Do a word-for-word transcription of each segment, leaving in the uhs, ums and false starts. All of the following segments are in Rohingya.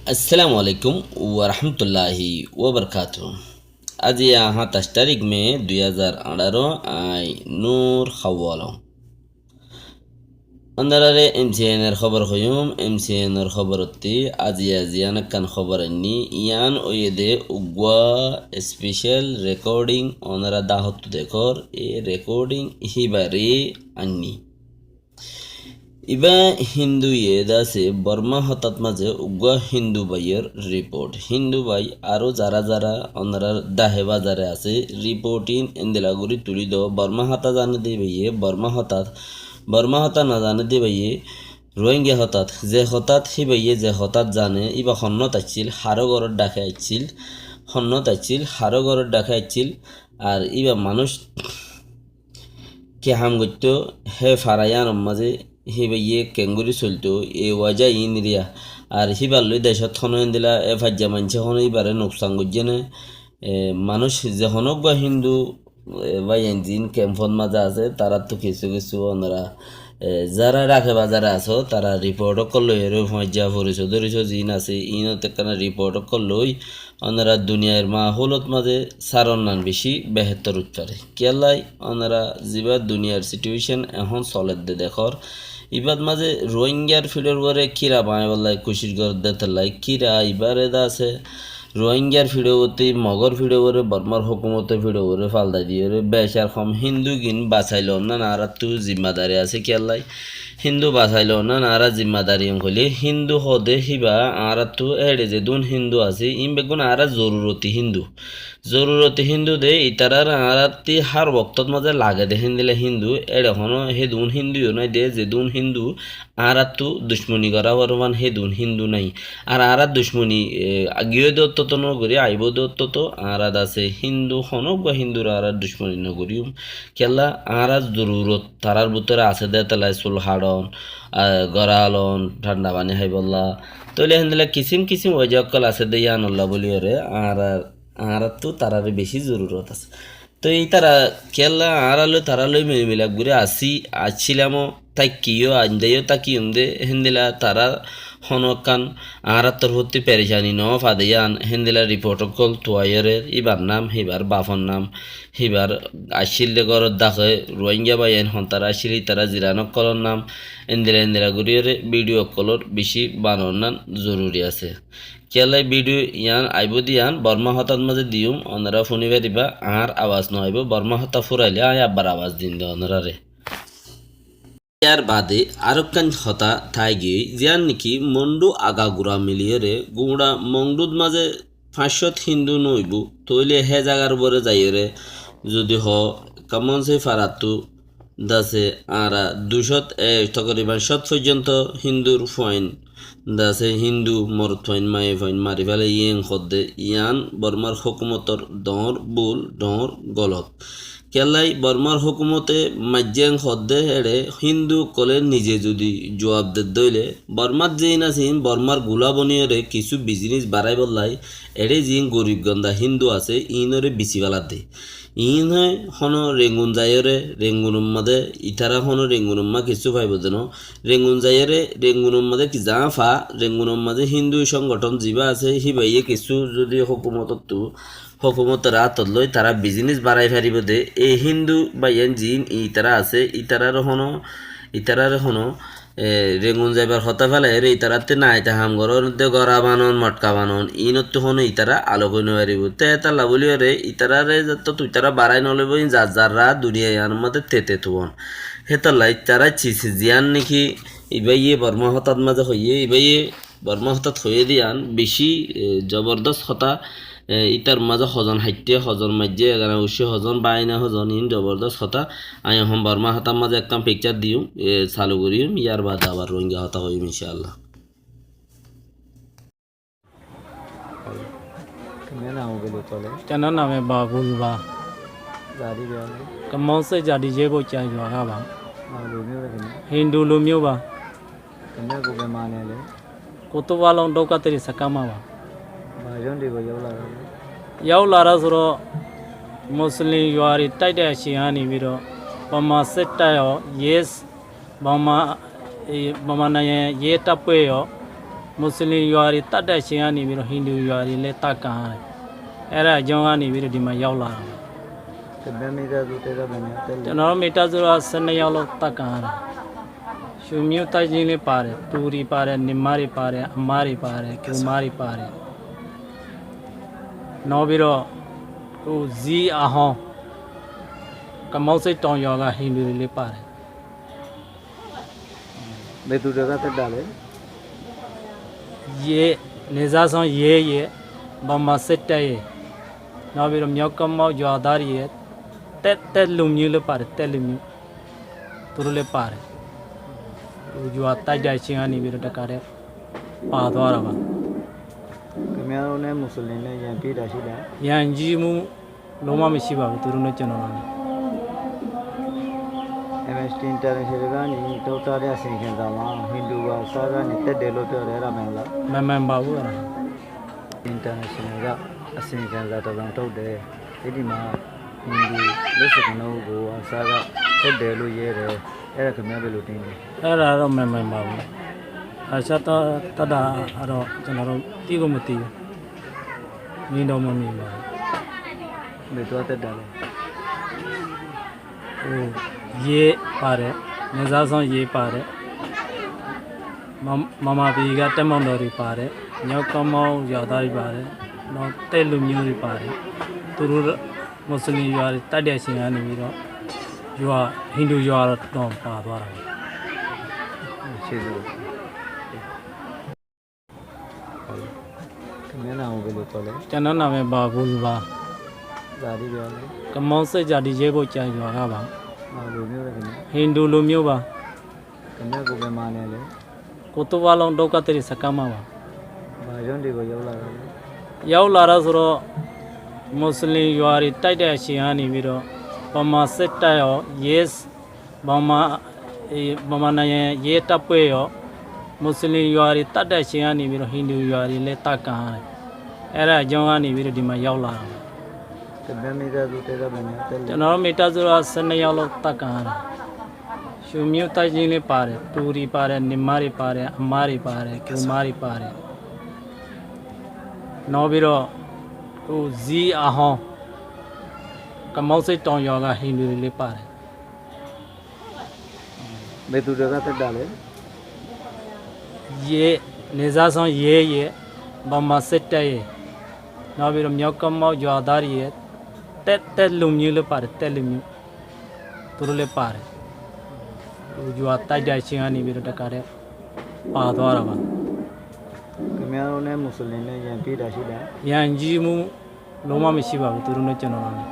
Assalamu alaikum warahmatulláhi wabarakátuhu. Aijja háñtaic tarík me dui házar añçáro, añí Nur Hawalong. Ónorare M C N or hóbor hoiyúm, M C N or hóborottí aijja ziyán ekkán hóbor ainní, yián óiye de uggúa special recording, ónora dahóttu dekór, e recording híbaré ainní. Ibá Hindu ye de asé Bormá hotát mazé uggúa Hindu báiyor report. Hindu bái aró zará zará ónorar dahe bazare asé, report in endilla gorí tulí do. Bormá hotá zane de íbaye Bormá hotát, Bormá hotá no zane de íbaye Ruáingga hotát. Ze hotát híbaye ze hotát zane, íba honnúat aiccíl, haró góror dháke aiccíl, honnúat aiccíl, haró góror dháke aiccíl, ar íba manúic ki ham goittó, hé fara yíanor mazé híbaye keéngorí soiltó, e wajá iín eriya. Ar híbar loi decót honó endilla e faijja maincé honó íbaré nuksan goijjé né? E, manúic ze honó uggúa Hindu, e, báiyain ziín kempót mazé asé, taráttu kissú kissú ónora, e, zará dháke bazare asó, tará report ókkol loiyóre faijja forisó dorisó ziín asé, iínot ekkána report ókkol loi, ónora duniyair mahólot mazé sáronnan bicí behéttor óit fare. Kiyólla ónora zibá duniyair situation ehón soledde dekór, ibát mazé Ruáinggar fíçor uore kíra bañaibálla kucíc gorédde tolla, kíra ibáre de asé Ruáinggar fíçor uottí, Mogór fíçor uore, Bormár hókumotor fíçor uore faldai diyóre, becar hom Hindu gín basai loonnan añáráttu zimmadari asé. Kiyólla Hindu basai loonnan añára zimmadari hoilé, Hindu hoó de híba añáráttu éçe zedún Hindu asé, iín beggún añára zoruroti Hindu. Zoruroti Hindu de, itarár añárátti hár woktót mazé lage de héndilla Hindu, éçe honó hédun Hindu yó nái de, zedun Hindu añáráttu ducmoni gorá foribán hédun Hindu nái. Ar añára ducmoni, e, agiyó de ottót no gorí, aibó de ottót, añára de asé Hindu, honó uggúa Hindure añára ducmoni no goríyum. Kiyólla añára zorurot tarár bútore asé de, tela sul haçon, a, góra halon, thánda faní háibolla. Tóile héndilla kisím kisím wajá ókkol asé de, yíanolla bóliyoré añára, añáráttu taráre bicí zorurot asé. Toi ítara kiyólla añára loi tará loi mili milap gorí así, accílam ó, táikki yó, ainda yó tákiyum de, héndilla tará honó ekkán añárar torfóttu perecani no fa de yían, héndilla report ókkol tuaiyóre, íbar nam, híbar bafor nam, híbar accíl de góror dháke, Ruáingga báiyain hontará accíl, ítara ziran ókkolor nam, endilla endilla goríyoré video ókkolor bicí banonnan zoruri asé. Kiyólla video yían aibó de yían Bormá hotát mazé diyum, ónora fúni faribá, añár abas no aibó, Bormá hotá fúrailé añí abbar abas dim de ónorare. Yar bade arókkan hotá táigiyói, ziyán niki Mondu agagura miliyóre gura Mongdut mazé fañccót Hindu noóibo, tóile hé zagar uore zaiyóre zudi hoó, kamonsé farattu de asé añára ducót, e, tokoriban cót foijjonto Hindur fuain de asé, Hindu morot fuain, maiya fuain mari félaiye hoó de, yían Bormár hókumotor dhoóñr bul, dhoóñr golot. Kiyólla Bormár hókumote maijjé hoó de, éçe Hindu ókkolé nize zudi juab dedde óile, Bormát ziín asé iín Bormár gulá boniyóre kissú bizinis baráibolla, éçe ziín gorib gonda Hindu asé, iínoré bisi féladde. Iín hé honó Rengun zaiyóre, Rengunor mazé, itará honó Rengunor mazé kissú faibo de no. Rengun zaiyóre, Rengunor mazé ki zañá fa, Rengunor mazé Hindu songothon zibá asé, híbaye kissú zudi hókumotottú, hókumotor átot loi tará bizinis barái faribó de. E Hindu báiyain ziín itará asé, itarár honó, itarár honó, e, Rengun zaibar hotá félaiyóre, itarátte naita ham gorór de, góra banon, mothka banon, iínottú honó itará alok ói no faribó. Te hétolla bóliyoré, itaráre zettót itará barái no loibó, iín zar zarra duniyai yíanor mazé tete tuwon. Hétolla itará cis ziyán niki ibáye Bormá hotát mazé hoiyé, ibáye Bormá hotát hoiyé de yían bicí, e, zobordos hotá, e, ítar mazé hozon haitté, hozon maijjé, egana uccí hozon, baáina hozon, iín zobordos hotá. Añí ehón Bormá hotár mazé ekkán pikcár diyum, e, salu goríyum, yar bade abar Ruáingga hotá hoiyum incáallah. Kené nam hoilé tole? Kené nam e Babul ba. Jadi dia. Kemon se jadi je bo kya juaga ba. Hindu lumi ba kené? Hindu lumi ba. Kené ko be mane le? Kutuba long doka teri sakama ba. Ba jon di ba yau lara. Yau lara suro Muslim yuari taida shihani biro. Bama setta yo, yes. Bama, e, bama na ye, ye tapue yo. မွတ်စလင်ရွာတွေသတ်တဲ့အချိန်ကနေပြီးတော့ ဟိန္ဒူရွာတွေလည်းသတ်ခံရတယ်။ အဲ့ဒါအကြောင်းကနေပြီးတော့ ဒီမှာရောက်လာတာပါ။ ခင်ဗျားမိသားစုထဲကဘယ်နှစ်ယောက်လဲ။ ကျွန်တော်တို့မိသားစုက ဆယ့်နှစ်ယောက်လောက်သတ်ခံရတယ်။ ရွှေမျိုးသတ်ချင်းလည်းပါတယ်၊ တူတွေပါတယ်၊ ညီမတွေပါတယ်၊ အမတွေပါတယ်၊ ကူမတွေပါတယ်။ နောက်ပြီးတော့ ဟိုဇီးအဟောင်း ကမောက်ဆိပ်တောင်ရွာက ဟိန္ဒူတွေလည်းပါတယ်။ ဘယ်သူတွေကသတ်တာလဲ။ ရဲ၊ နယ်ခြားစောင့်ရဲရယ်၊ ဗမာစစ်တပ်ရယ်၊ နောက်ပြီးတော့ မြောက်ကမောက်ရွာသားတွေရယ်၊ တက်၊ တက်လူမျိုးလည်းပါတယ်၊ တက်လူမျိုး သူတို့လည်းပါတယ်။ ဟိုရွာတိုက်တဲ့အချိန်ကနေပြီးတော့ တခါတည်းပါသွားတာပါ။ ခင်ဗျားတို့နဲ့မွတ်စလင်နဲ့ရန်ဖြစ်တာရှိလား။ ရန်ဖြစ်မှု လုံးဝမရှိပါဘူး၊ သူတို့နဲ့ကျွန်တော်နဲ့။ Amnesty International ကနေထုတ်ထားတဲ့အစီရင်ခံစာမှာ ဟိန္ဒူဘာသာကနေတက်တယ်လို့ပြောတယ်၊ အဲ့ဒါမှန်လား။ မမှန်ပါဘူး၊ အဲ့ဒါ။ International ကအစီရင်ခံစာတစ်စောင်ထုတ်တယ်။ အဲ့ဒီမှာ ဟိန္ဒူလေးဆယ့်ခုနစ်ဦးကို အာဆာကတက်တယ်လို့ရေးတယ်။ အဲ့ဒါခင်ဗျားဘယ်လိုထင်လဲ။ အဲ့ဒါတော့မမှန်ပါဘူး။ အာဆာသတ်တာကတော့ကျွန်တော်တို့သိကိုမသိဘူး။ မြင်တော့မမြင်ပါဘူး။ ဘယ်သူကသတ်တာလဲ။ ဟိုရဲပါတယ်၊ နယ်ခြားစောင့်ရဲပါတယ်။ မ၊ ဗမာပြည်ကတပ်မတော်တွေပါတယ်။ မြောက်ကမောက်ရွာသားတွေပါတယ်။ နောက်တက်လူမျိုးတွေပါတယ်။ သူတို့မွတ်စလင်ရွာတွေသတ်တဲ့အချိန်ကနေပြီးတော့ ရွာ၊ ဟိန္ဒူရွာတော်ပါသွားတာပါ။ ကျေးဇူးပါ။ ခင်ဗျားနာမည်ဘယ်လိုခေါ်လဲ။ ကျွန်တော်နာမည်ဘာဘူးလူပါ။ ဇာတိပြောလဲ။ ကမောက်ဆိပ်ဇာတိရဲဘော်ကျားရွာကပါ။ ဘာလူမျိုးလဲခင်ဗျာ။ ဟိန္ဒူလူမျိုးပါ။ ခင်ဗျားကိုယ်ဘယ်မှာနေလဲ။ ကိုသူဝါလုံးဒုက္ခသည်စခန်းမှာပါ။ ဘာကြောင့်ဒီကိုရောက်လာတာလဲ။ ရောက်လာတာဆိုတော့ မွတ်စလင်ရွာတွေတိုက်တဲ့အချိန်ကနေပြီးတော့ ဗမာစစ်တပ်ရော၊ ရဲ၊ ဗမာ၊ အေး၊ ဗမာနိုင်ငံရဲတပ်ဖွဲ့ရော၊ မွတ်စလင်ရွာတွေသတ်တဲ့အချိန်ကနေပြီးတော့ ဟိန္ဒူရွာတွေလည်းသတ်ခံရတယ်။ အဲ့ဒါအကြောင်းကနေပြီးတော့ ဒီမှာရောက်လာတာပါ။ ခင်ဗျားမိသားစုထဲကဘယ်နှစ်ယောက်လဲ။ ကျွန်တော်တို့မိသားစုက ဆယ့်နှစ်ယောက်လောက်သတ်ခံရတယ်။ ရွှေမျိုးသတ်ချင်းလည်းပါတယ်၊ တူတွေပါတယ်၊ ညီမတွေပါတယ်၊ အမတွေပါတယ်၊ ကူမတွေပါတယ်။ နောက်ပြီးတော့ ဟိုဇီးအဟောင်း ကမောက်ဆိပ်တောင်ရွာက ဟိန္ဒူတွေလည်းပါတယ်။ ဘယ်သူတွေကသတ်တာလဲ။ ရဲ၊ နယ်ခြားစောင့်ရဲရယ်၊ ဗမာစစ်တပ်ရယ်၊ နောက်ပြီးတော့ မြောက်ကမောက်ရွာသားတွေရယ်၊ တက်၊ တက်လူမျိုးလည်းပါတယ်၊ တက်လူမျိုး သူတို့လည်းပါတယ်။ ဟိုရွာတိုက်တဲ့အချိန်ကနေပြီးတော့ တခါတည်းပါသွားတာပါ။ ခင်ဗျားတို့နဲ့မွတ်စလင်နဲ့ရန်ဖြစ်တာရှိလား။ ရန်ဖြစ်မှု လုံးဝမရှိပါဘူး၊ သူတို့နဲ့ကျွန်တော်နဲ့။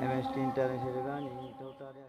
Amnesty International ကနေထုတ်ထားတဲ့